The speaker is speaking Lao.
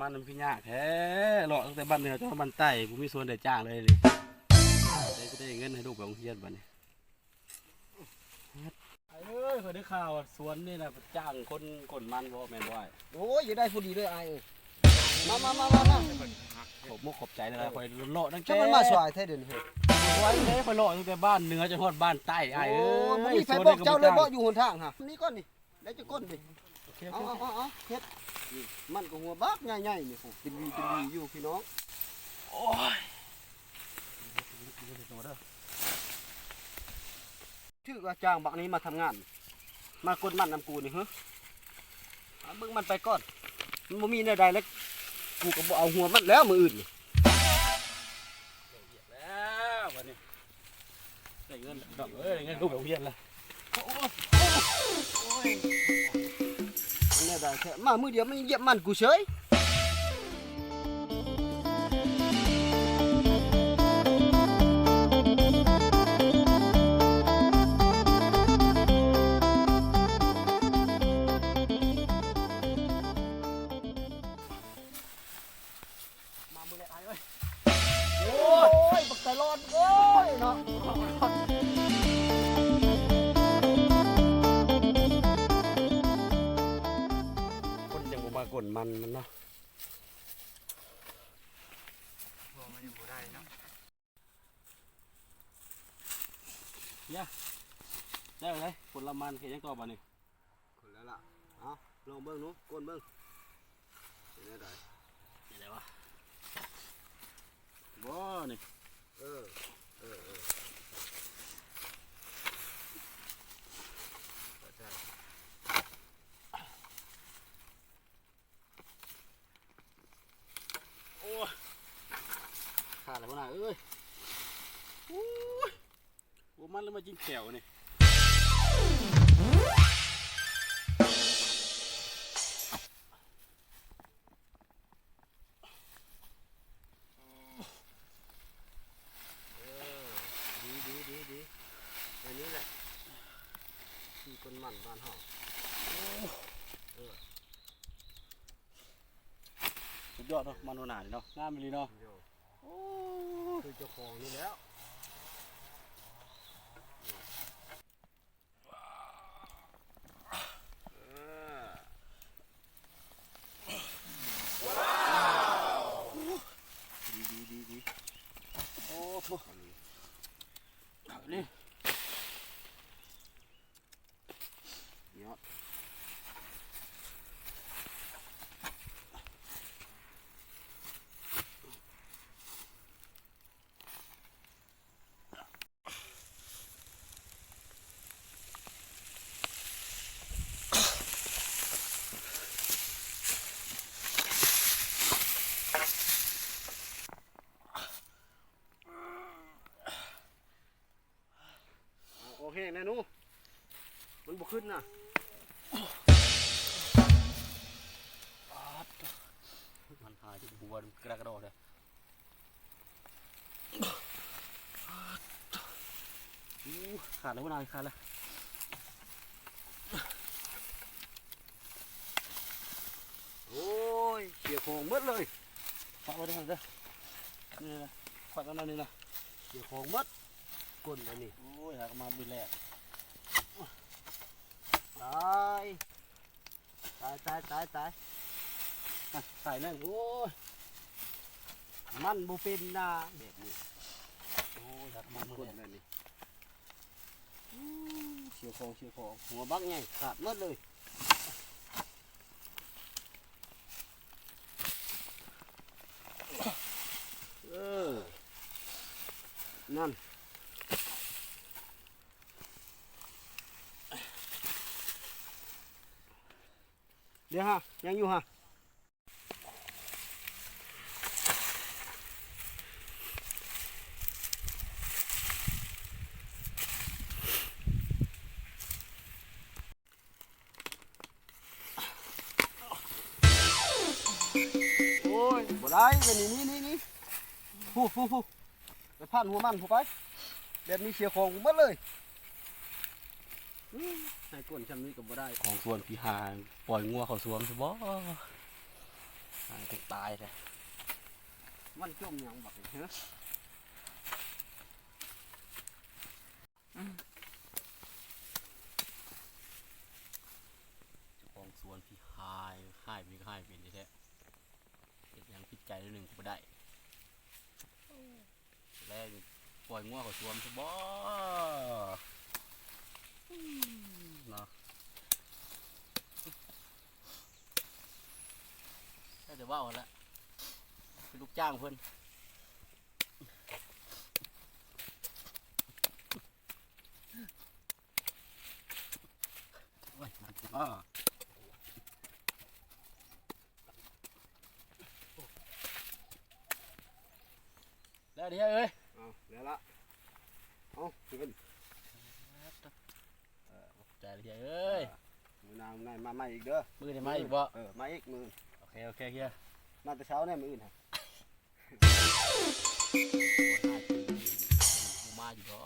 ມັນຄືຍາກແທ້ ເລາະຕັ້ງແຕ່ບ້ານເໜືອຈົນຮອດບ້ານໃຕ້ ບໍ່ມີສວນໄດ້ຈ້າງເລີຍນີ້ ໄດ້ ຊິໄດ້ເງິນໃຫ້ລູກໄປໂຮງຮຽນບັດນີ້. ອ້າຍເອີຍ ຂ້ອຍໄດ້ຂ່າວວ່າສວນນີ້ນະຈ້າງຄົນກົນມັນບໍ່ ແມ່ນບໍ່ອ້າຍ? ໂອ້ຍ ຢາກໄດ້ຜູ້ດີເດີອ້າຍເອີຍ ມາ ມາ ມາ ມາ ມາ. ຂອບມຸກຂອບໃຈຫຼາຍໆ ຂ້ອຍເລາະຕັ້ງແຕ່ ມັນມາສວຍແທ້ດຽວນີ້ ສວຍເດ້ ຂ້ອຍເລາະຕັ້ງແຕ່ບ້ານເໜືອຈົນຮອດບ້ານໃຕ້ອ້າຍເອີຍ. ໂອ້ຍ ບໍ່ມີໃຜບອກເຈົ້າເລີຍບໍ່ ຢູ່ຫົນທາງຫາ ນີ້ກ່ອນນີ້ ໄດ້ຈັກຄົນນີ້? ໂອເຄ ເອົາ ເອົາ ເອົາ ເຮັດ ມັນກໍຫົວບັກໃຫຍ່ໆ ນີ້ ໂອ້ ເປັນວີເປັນວີຢູ່ພີ່ນ້ອງ. ໂອ້ຍ ຖືກວ່າຈ້າງບັກນີ້ມາທຳງານ ມາກົນມັນນຳກູນີ້ ເຮີ ເອົາເບິ່ງມັນໄປກ່ອນ ມັນບໍ່ມີແນວໃດແລ້ວ ກູກໍບໍ່ເອົາຫົວມັນແລ້ວມື້ອື່ນນີ້. ແລ້ວບັດນີ້ ໄດ້ເງິນແລ້ວ ເອີຍ ໄດ້ເງິນລູກໄປໂຮງຮຽນແລ້ວ. ໂອ້ຍ ແນວໃດແທ້ ມາມື້ດຽວມັນຢຽບມັນກູເສີຍ. ມາມື້ແລກອ້າຍເອີຍ. ໂອ້ຍ ບັກຕາຫຼອດເອີຍເນາະ ຄົນຈັ່ງບໍ່ມາກົນມັນມັນເນາະ. ບໍ່ ມັນຍັງບໍ່ໄດ້ເນາະ. ເອີຍ ໄດ້ແລ້ວ ຜົນລະມັນ ເຮັດຫຍັງຕໍ່ບາດນີ້? ຄົນແລ້ວລະ ເອົາ ລອງເບິ່ງດູ ກົນເບິ່ງ ເປັນແນວໃດ? ເປັນໄດວະ? ບໍ່ນີ້ ເອີ ເອີ ເອີ. ໂອ້ຍ ຂາດແລ້ວຫົວໜ້າເອີຍ. ໂອ້ຍ ບໍ່ມັນແລ້ວມາຈິງແຂວນີ້. ເອີ ດີໆໆ ອັນນີ້ແຫຼະ ທີ່ຄົນໝັ້ນບ້ານເຮົາ. ເອີ ສຸດຍອດເນາະ ມັນຫົວໜ້ານີ້ເນາະ ງາມອີ່ຫຼີເນາະ. ໂອ້ ຄືເຈົ້າຂອງນີ້ແຫຼ້ວ. ວ້າວ ດີໆໆໆ ໂອ້ໂຫ ນີ້ ຍອດ. ເອົາອອກແຮງແດ່ໜູ ມັນບໍ່ຂຶ້ນນະ. ປາດ ມັນຫາຍຢູ່ ຫົວກະດະກະດໍແທ້. ໂອ້ ຂາດແລ້ວ ຫົວໜ້າຂາດແລ້ວ. ໂອ້ຍ ເສຍຂອງໝົດເລີຍ. ຝາກໄວ້ເດີ ນີ້ນະ ຂວັດອັນນັ້ນນີ້ນະ ເສຍຂອງໝົດ ກົ້ນອັນນີ້. ໂອ້ຍ ຫາກະມາມື້ແລກ ຕາຍ ຕາຍ ຕາຍ ຕາຍ ຕາຍ. ອ່ະ ໃສ່ແລ້ວ ໂອ້ຍ ມັນບໍ່ເປັນນາແບບນີ້. ໂອ້ຍ ຫາກະມາມື້ແລກ ກົ້ນອັນນີ້. ອືມ ເສຍຂອງ ເສຍຂອງ ຫົວບັກໃຫຍ່ ຂາດໝົດເລີຍ. ເອີ ນັ້ນ ດຽວຮະ ຍັງຢູ່ຮະ. ໂອ້ຍ ບໍ່ໄດ້ ອັນນີ້ ນີ້ ນີ້ ນີ້ ຜູ້ ຜູ້ ຜູ້ ໄປຜ່ານຫົວມັນຜູ້ໄປ ແບບນີ້ເສຍຂອງໝົດເລີຍ. ອືມ ໃຫ້ກົ້ນຊ່ຳນີ້ກໍບໍ່ໄດ້ ຂອງສວນປີຫ້າ ປ່ອຍງົວເຂົ້າສວນຊະບໍ. ຫາຍເປັນຕາຍແທ້. ມັນຈົມຫຍັງບັກນີ້ ຮະ? ເຈົ້າຂອງສວນທີ່ຮ້າຍ ຮ້າຍເປັນກໍຮ້າຍເປັນແທ້ໆ ເຮັດຫຍັງຜິດໃຈໜ້ອຍໜຶ່ງກໍບໍ່ໄດ້. ແລະ ປ່ອຍງົວເຂົ້າສວນຊະບໍ ເນາະ. ໄດ້ແຕ່ເວົ້າຫັ້ນແຫຼະ ເປັນລູກຈ້າງເພິ່ນ. ໂອ້ຍ ອ້າ ແລ້ວເດ້ເອີຍ. ເອົາ ແລ້ວລະ ເອົາ ເງິນ ເອີ ຂອບໃຈເດ້ເອີຍ. ເອີ ມື້ໜ້າ ມື້ໃນມາໃໝ່ອີກເດີ. ມື້ໃນມາອີກບໍ? ເອີ ມາອີກມື້. ໂອເຄ ໂອເຄ ເຮີຍ ມາແຕ່ເຊົ້າແດ່ມື້ອື່ນຫັ້ນ. ບໍ່ມາຢູ່ດອ